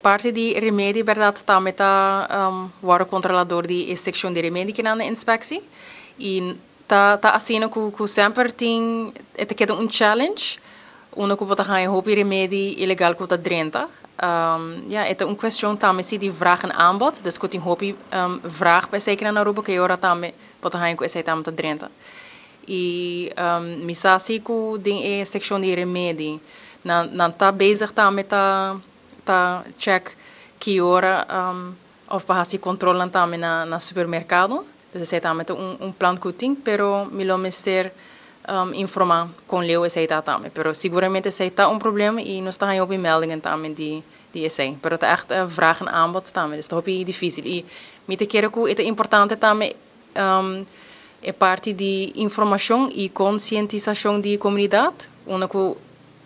Parti di remedi, berdad, tambe ta wordo controla door di seccion di remedi cu na inspectie. Y ta asina cu semper tin e keda un challenge, unda cu bo ta haya hopi remedi ilegal cu ta drenta. Ja, het is een kwestie tambe si di vraag en aanbod. Dus cu tin hopi vraag pa esey na Aruba, cu ora tambe bo ta haya cu esey tambe ta drenta. Y mi sa si cu den e seccion di remedi, nan ta bezig tambe ta check ki ora of pa haci controle tambe na supermercado. Dus esey tambe un plan cu tin, pero mi lo mester informa con leu esey ta tambe. Pero seguramente esey ta un problema y nos ta haya meldingen tambe di esey. Pero ta echt vraag en aanbod tambe, dus ta dificil. Y mi ta kere cu ta importante tambe e parti di informacion y concientisacion di comunidad, unda cu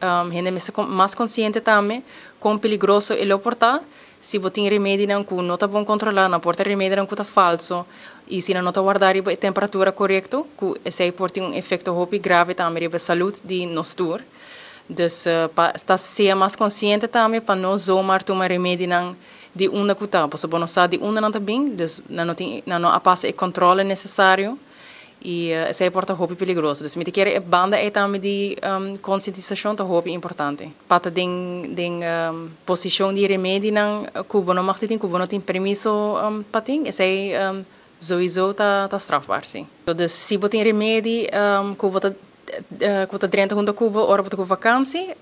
hende mas consciente tambe con peligroso e por ta si bo tin remedi nan cu no ta bon controla, nan por ta remedi nan cu ta falso y si no ta warda e temperatura corecto, cu esey por tin un efecto hopi grave tambe riba salud di nos tur. Dus pa ta sea mas consciente tambe pa no zomaar tuma remedi nan di unda cu ta, pasobra bo no sa di unda nan ta bin, dus nan no tin, nan no a pasa e controle necesario y esey por ta hopi peligroso. Dus mi ta kere e banda ey tambe di concientisacion ta hopi importante. Pa ta den posicion di remedi nan cu bo no mag tin, cu bo no tin permiso pa tin, esey sowieso ta strafbaar, si. Dus si bo tin remedi cu bo ta cu ta drenta hunto cu bo ora bo ta cu vakantie,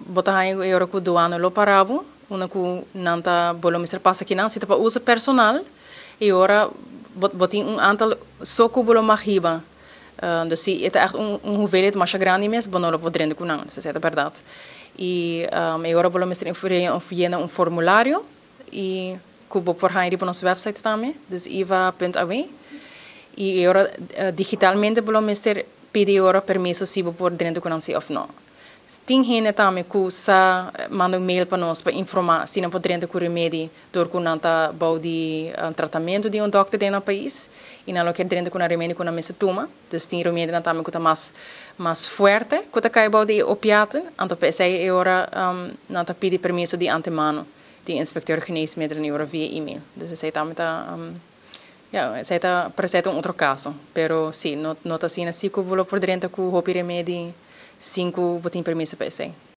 bo ta haya e ora cu douane lo para bo, unda cu nan ta bo lo mester pasa akinan, si ta pa uso personal, e ora bo tin un aantal so cu bo lo mag hiba. Dus si ta echt un hoeveelheid masha grandi mes, bo no lo por drenta cu nan, dus esey ta berdad. Y e ora bo lo mester yena un formulario y cu bo por haya riba nos website tambe, dus iva.aw. Y ora digitalmente bo lo mester pidi ora permiso si bo por drenta cu nan si of no. Tin hende tambe cu sa manda un mail pa nos pa informa si nan por drenta cu remedi door cu nan ta bou di tratamento di un dokter den nan pais y nan lo kier drenta cu nan remedi cu nan mester tuma. Dus tin remedi nan tambe cu ta mas fuerte cu ta cay bou di opiaten, anto pa esey e ora nan ta pidi permiso di antemano di inspecteur geneesmiddelen e ora via e-mail. Dus esey tambe ta ja, esey ta presente un otro caso, pero si, no ta asina si cu bo lo por drenta cu hopi remedi sin cu bo tin permiso pa esey.